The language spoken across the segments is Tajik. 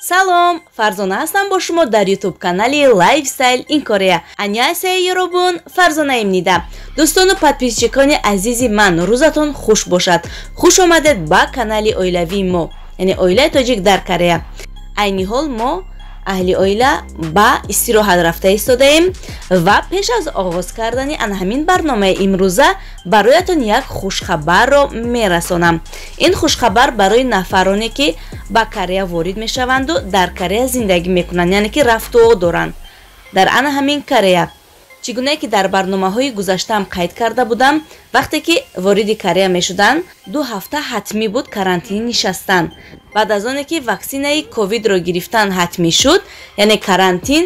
Салом, Фарзона ҳастам бо шумо дар YouTube канали Lifestyle in Korea. Аннясеё ёробун, Фарзонаимнида. Дӯстону подписчикони азизи ман, рӯзатон хуш бошад. Хуш омадед ба канали оилавии мо, яъне оилаи тоҷик дар Корея. Айни ҳол мо аҳли оила ба истироҳат рафта истодаем ва пеш аз оғоз кардани ана ҳамин барномаи имрӯза бароятон як хушхабарро мерасонам. Ин хушхабар барои нафароне ки ба Корея ворид мешаванду дар Корея зиндагӣ мекунанд, яъне ки рафтуо доранд дар ана ҳамин Корея. Чӣ гунае ки дар барномаҳои гузаштаам қайд карда будам, вақте ки вориди Корея мешуданд, 2 ҳафта ҳатмӣ буд карантин нишастан. Баъд аз оне ки ваксинаи ковидро гирифтан ҳатмӣ шуд, яъне карантин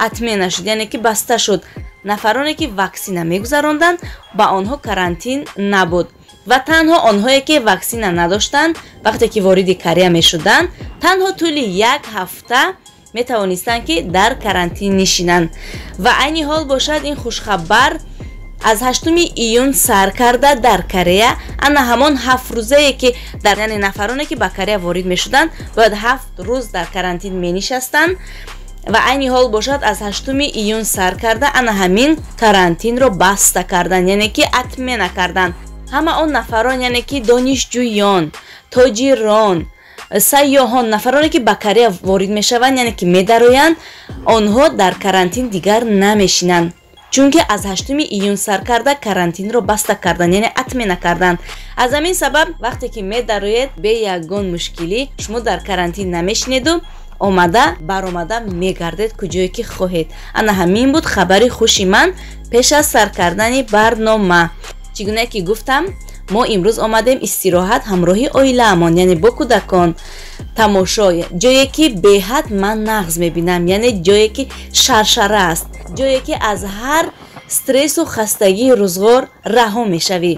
ҳатмӣ нашуд, яъне ки баста шуд. Нафароне ки ваксина мегузаронданд, ба онҳо карантин набуд ва танҳо онҳое ки ваксина надоштанд, вақте ки вориди Корея мешуданд, танҳо тӯли 1 ҳафта метавонистанд ки дар карантин нишинанд. Ва айни ҳол бошад ин хушхабар аз 8 июн сар карда дар Корея ана ҳамон 7 рӯзае ки дар, яъне нафароне ки ба Корея ворид мешуданд, бояд 7 рӯз дар карантин менишастанд. Ва айни ҳол бошад аз 8 июн сар карда ана ҳамин карантинро баста карданд, яъне ки отмена карданд. Ҳама он нафарон, яъне ки донишҷӯён, тоҷирон, сайёҳон, нафароне ки ба Корея ворид мешаванд, яъне ки медароянд, онҳо дар карантин дигар намешинанд, чунки аз 8 июн сар карда карантинро баста карданд, яъне отмена карданд. Аз ҳамин сабаб вақте ки медароед, бе ягон мушкилӣ шумо дар карантин намешинеду омада баромада мегардед куҷое ки хоҳед. Ана ҳамин буд хабари хуши ман пеш аз сар кардани барнома. Чӣ гуна ки гуфтам, мо имрӯз омадем истироҳат ҳамроҳи оилаамон, яъне бо кӯдакон, тамошо, ҷое ки беҳад ман нағз мебинам, яъне ҷое ки шаршара аст, ҷое ки аз ҳар стрессу хастагии рӯзғор раҳо мешавӣ.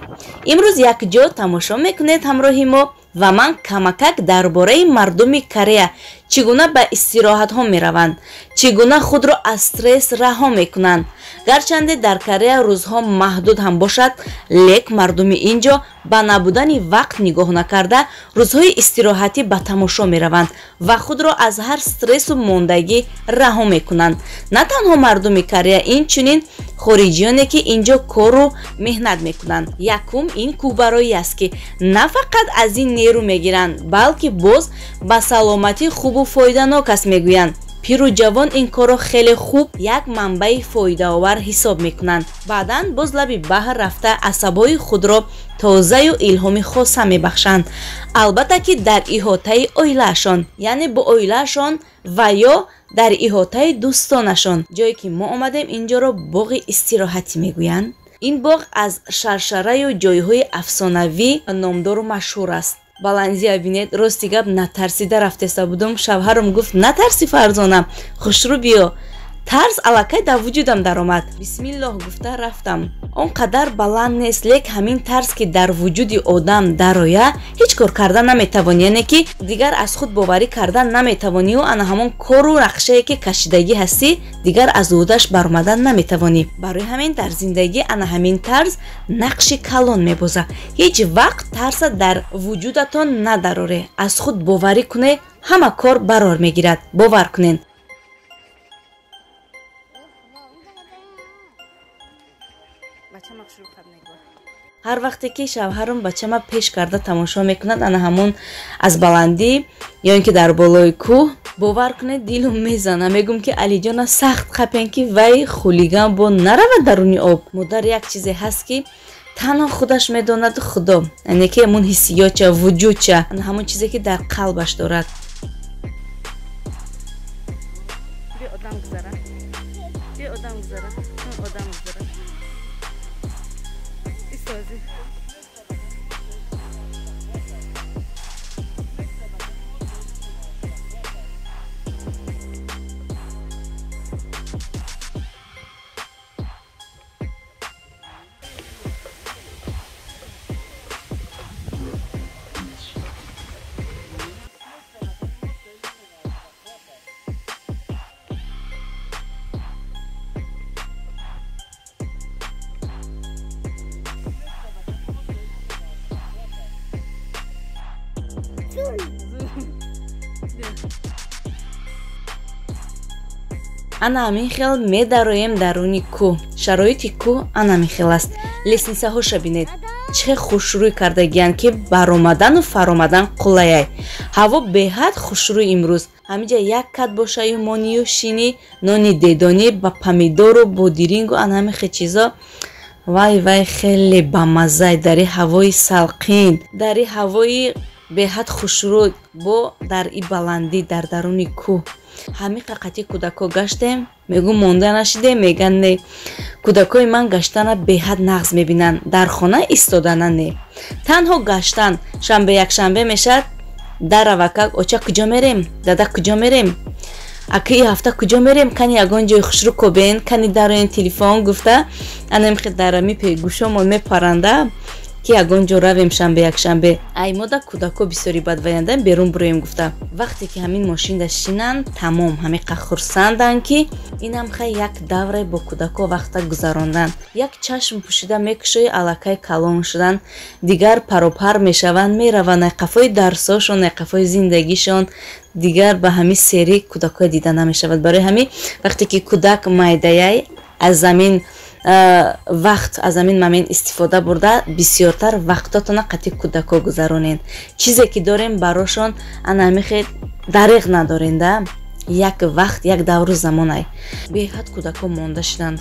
Имрӯз якҷо тамошо мекунед ҳамроҳи мо ва ман камакак дар бораи мардуми Корея чӣ гуна ба истироҳатҳо мераванд, чӣ гуна худро аз стресс раҳо мекунанд. Гарчанде дар Корея рӯзҳо маҳдуд ҳам бошад, лек мардуми ин ҷо ба набудани вақт нигоҳ накарда рӯзҳои истироҳатӣ ба тамошо мераванд ва худро аз ҳар стрессу мондагӣ раҳо мекунанд. На танҳо мардуми Корея, инчунин хориҷиёне ки ин ҷо кору меҳнат мекунанд. Якум ин кӯҳбароӣ аст ки на фақат аз ин нерӯ мегиранд, балки боз ба саломатӣ хубу фоиданок аст мегӯянд. Пиру ҷавон ин корро хеле хуб як манбаи фоидаовар ҳисоб мекунанд. Баъдан боз лаби баҳр рафта асабҳои худро тозаю илҳоми хоса мебахшанд. Албатта ки дар иҳотаи оилаашон, яъне бо оилаашон ва ё дар иҳотаи дӯстонашон. Ҷое ки мо омадем инҷоро боғи истироҳатӣ мегӯянд. Ин боғ аз шаршараю ҷойҳои афсонавӣ номдору машҳур аст. Баландия бинед, рости гап натарсида рафтеста будум. Шавҳарам гуфт: натарси Фарзона, хушрӯ биё. Тарс аллакай дар вуҷудам даромад. Бисмиллоҳ гуфта рафтам. Он қадар баланд нест, лек ҳамин тарс ки дар вуҷуди одам дароя, ҳеҷ кор карда наметавонӣ, яъне ки дигар аз худ боварӣ кардан наметавонию ана ҳамон кору нақшае ки кашидагӣ ҳастӣ, дигар аз ӯҳдаш баромадан наметавонӣ. Барои ҳамин дар зиндагӣ ана ҳамин тарз нақши калон мебозад. Ҳеҷ вақт тарса дар вуҷудатон надароре. Аз худ боварӣ кунед, ҳама кор барор мегирад. Бовар кунед. Ҳар вақте ки шавҳарам бачама пеш карда тамошо мекунад, ана ҳамон аз баландӣ ё ин ки дар болои кӯҳ, бовар кунед дилум мезана. Мегӯм ки Алиҷона сахт қапен ки вай хулиган бо наравад даруни об. Модар як чизе ҳаст ки танҳо худаш медонаду Худо, яъне ки ҳамон ҳиссиётча, вуҷудча, ана ҳамон чизе ки дар қалбаш дорад. Одам гузара, одам гузара, одам гузара. Ана ҳамин хел медароем даруни кӯҳ. Шароити кӯҳ ана ҳамин хел аст. Лестницаҳоша бинед, чӣ хел хушрӯй кардагиянд, ки баромадану фаромадан қулайай. Ҳаво беҳад хушрӯй имрӯз. Ҳаминҷа як кат бошаю монию шини, нони дедонӣ ба помидору бодирингу ана ҳамин хел чизо. Вай вай, хеле бамаззай дари ҳавои салқин, дари ҳавои беҳад хушрӯй бо дар и баландӣ дар даруни кӯҳ. Ҳамин қақати кӯдако гаштем, мегӯ монда нашидем, меган не. Кӯдакои ман гаштана беҳад нағз мебинанд, дар хона истодана не. Танҳо гаштан. Шанбе якшанбе мешавад, даравакак оча куҷо мерем, дада куҷо мерем, ака и ҳафта куҷо мерем, кани ягон ҷои хушрӯ кобен, кани дароен телефон гуфта, анамхе дарами гӯшомон мепаранда ки ягон ҷо равем шанбе якшанбе. Аймода кӯдако бисёри бадваянда берун буроем гуфта. Вақте ки ҳамин мошинда шинанд, тамом ҳамиқа хурсанданд, ки инам хай як давре бо кӯдако вақта гузарондан. Як чашм пӯшида мекушои, аллакай калон шудан, дигар паропар мешаванд, мераванд ай қафои дарсошон, ай қафои зиндагишон, дигар ба ҳамин сери кӯдакҳо дида намешавад. Барои ҳамин вақте ки кӯдак майдаяй, аз замин вақт, аз ҳамин момент истифода бурда, бисёртар вақтотона қатъи кӯдако гузаронед. Чизе ки дорем барошон ана ҳамихе дариғ надорен да. Як вақт, як давру замонай. Беҳад кӯдако монда шуданд.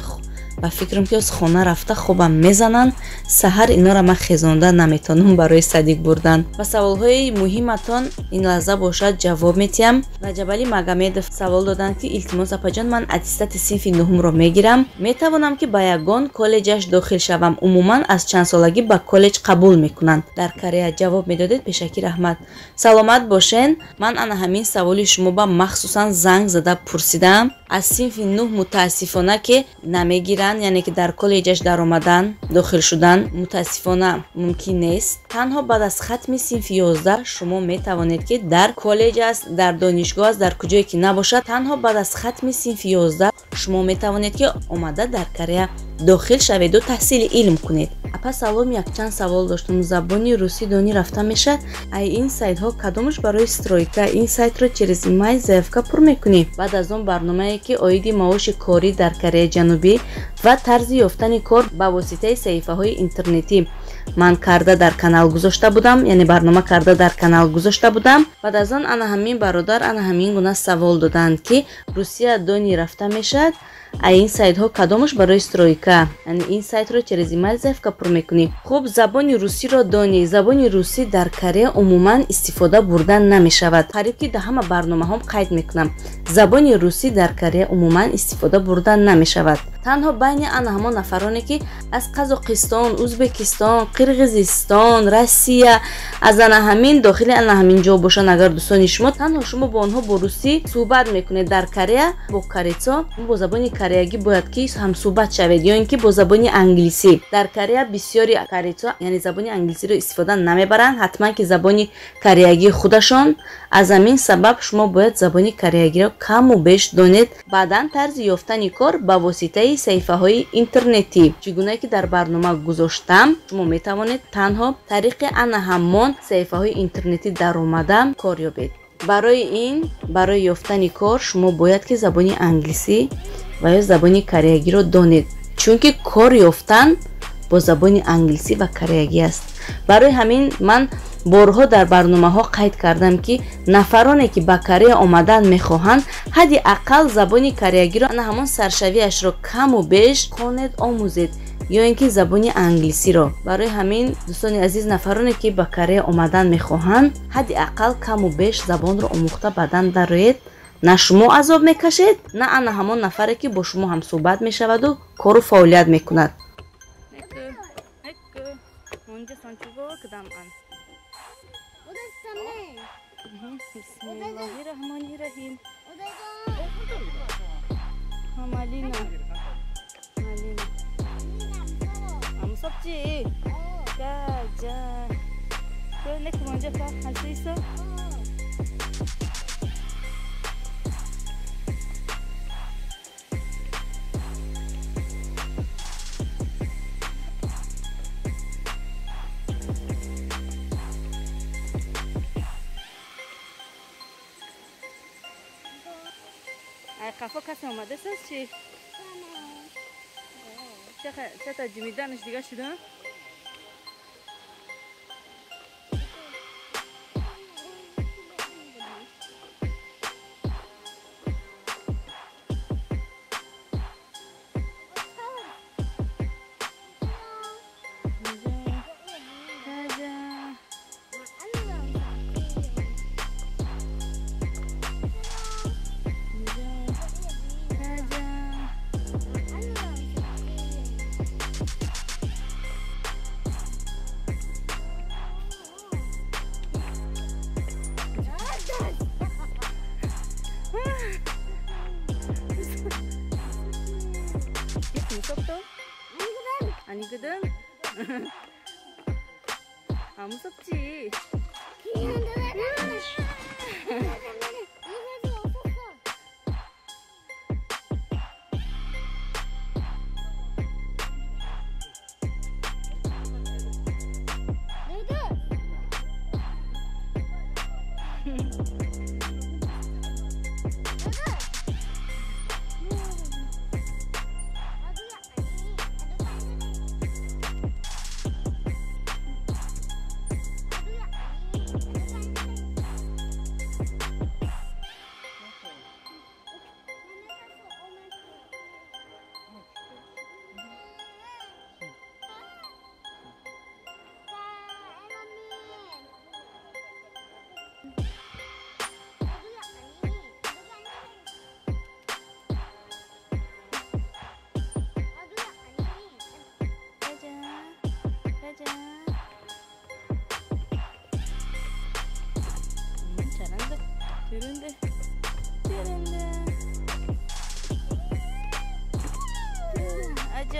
Ба фикрам ки аз хона рафта хобам мезананд, саҳар инора ман хезонда наметонам барои садик бурдан. Ба саволҳои муҳиматон ин лаҳза бошад ҷавоб метиҳам. Раҷабали Магомедов савол доданд, ки илтимос апаҷон, ман аттестати синфи нуҳумро мегирам, метавонам ки ба ягон коллеҷаш дохил шавам? Умуман аз чанд солагӣ ба коллеҷ қабул мекунанд дар Корея? Ҷавоб медодед, пешакӣ раҳмат. Саломат бошен. Ман ана ҳамин саволи шумо ба махсусан занг зада пурсидам. Аз синфи нуҳ мутаассифона ки намегиранд, яъне ки дар коллеҷаш даромадан, дохил шудан мутаассифона мумкин нест. Танҳо баъд аз хатми синфи 11 шумо метавонед ки дар коллеҷ аст, дар донишгоҳ аст, дар куҷое ки набошад, танҳо баъд аз хатми синфи 11 шумо метавонед ки омада дар Корея дохил шаведу таҳсили илм кунед. Апа салом, якчанд савол доштам. Забони русӣ донӣ рафта мешавад? Ай ин сайтҳо кадомаш барои стройка? Ин сайтро через имейл заявка пур мекунӣ? Баъд аз он барномае ки оиди маоши корӣ дар Кореяи Ҷанубӣ ва тарзи ёфтани кор ба воситаи саҳифаҳои интернетӣ ман карда дар канал гузошта будам, яъне барнома карда дар канал гузошта будам. Баъд аз он ана ҳамин бародар ана ҳамин гуна савол доданд, ки Русия донӣ рафта мешавад? Ай ин сайтҳо кадомаш барои стройка? Яъне ин сайтро через имейл заявка пур мекунӣ. Хуб, забони русиро донӣ. Забони русӣ дар Корея умуман истифода бурдан намешавад. Қариб ки дар ҳама барномаҳом қайд мекунам. Забони русӣ дар Корея умуман истифода бурдан намешавад. Танҳо байни ана ҳамон нафароне ки аз Қазоқистон, Ӯзбекистон, Қирғизистон, Россия, аз ана ҳамин дохили ана ҳамин ҷо бошанд, агар дӯстони шумо, танҳо шумо бо онҳо бо русӣ суҳбат мекунед. Дар Корея бо корейцо бо забони кореягӣ бояд ки ҳамсуҳбат шавед, ё ин ки бо забони англисӣ. Дар Корея бисёри корейцо яъне забони англисиро истифода намебаранд, ҳатман ки забони кореягии худашон. Аз ҳамин сабаб шумо бояд забони кореягиро каму беш донед. Баъдан тарзи ёфтани кор ба воситаи саҳифаҳои интернетӣ, чӣ гуна ки дар барнома гузоштам, шумо метавонед танҳо тариқи ана ҳамон саҳифаҳои интернетӣ даромада кор ёбед. Барои ин, барои ёфтани кор шумо бояд ки забони англисӣ ва ё забони кореягиро донед, чунки кор ёфтан бо забони англисӣ ва кореягӣ аст. Барои ҳамин ман борҳо дар барномаҳо қайд кардам, ки нафароне ки ба Корея омадан мехоҳанд, ҳадди ақал забони кореягиро ана ҳамон саршавиашро каму беш хонед, омӯзед, ё ин ки забони англисиро. Барои ҳамин дӯстони азиз, нафароне ки ба Корея омадан мехоҳанд, ҳадди ақал каму беш забонро омӯхта баъдан дароед. На шумо азоб мекашед, на ана ҳамон нафаре ки бо шумо ҳамсӯҳбат мешаваду кору фаъолият мекунад. 안 무섭지? 가자. 그래, 내거 먼저 봐. 할 수 있어? Қафо касе омадааст чи? Чата ҷимиданаш дига шуда? 무섭다? 아니거든. 아니거든? 안 무섭지? 잘한다. 잘한다. 잘한다. 아주.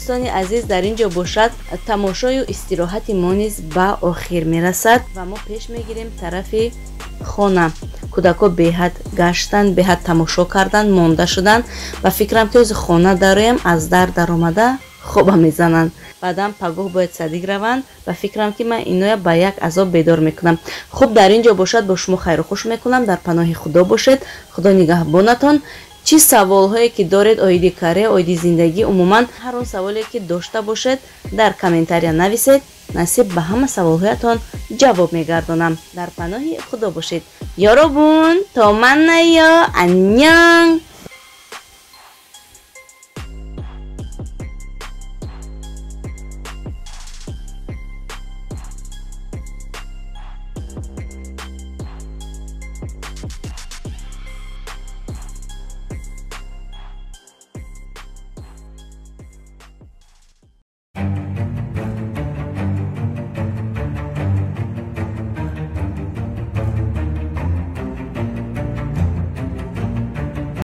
Дӯстони азиз, дар ин ҷо бошад тамошою истироҳати мо низ ба охир мерасад ва мо пеш мегирем тарафи хона. Кӯдако беҳад гаштанд, беҳад тамошо карданд, монда шуданд. Ба фикрам ки ҳозир хона дароям, аз дар даромада хоба мезананд. Баъдан пагоҳ бояд садик раванд. Ба фикрам ки ман иноя ба як азоб бедор мекунам. Хуб, дар ин ҷо бошад бо шумо хайру хуш мекунам. Дар паноҳи Худо бошед. Худо нигаҳбонатон. Чӣ саволҳое ки доред оиди Корея, оиди зиндагӣ, умуман ҳар он саволе ки дошта бошед, дар комментария нависед. Насиб ба ҳама саволҳоятон ҷавоб мегардонам. Дар паноҳи Худо бошед. Ёробун, то маннаё, аннён.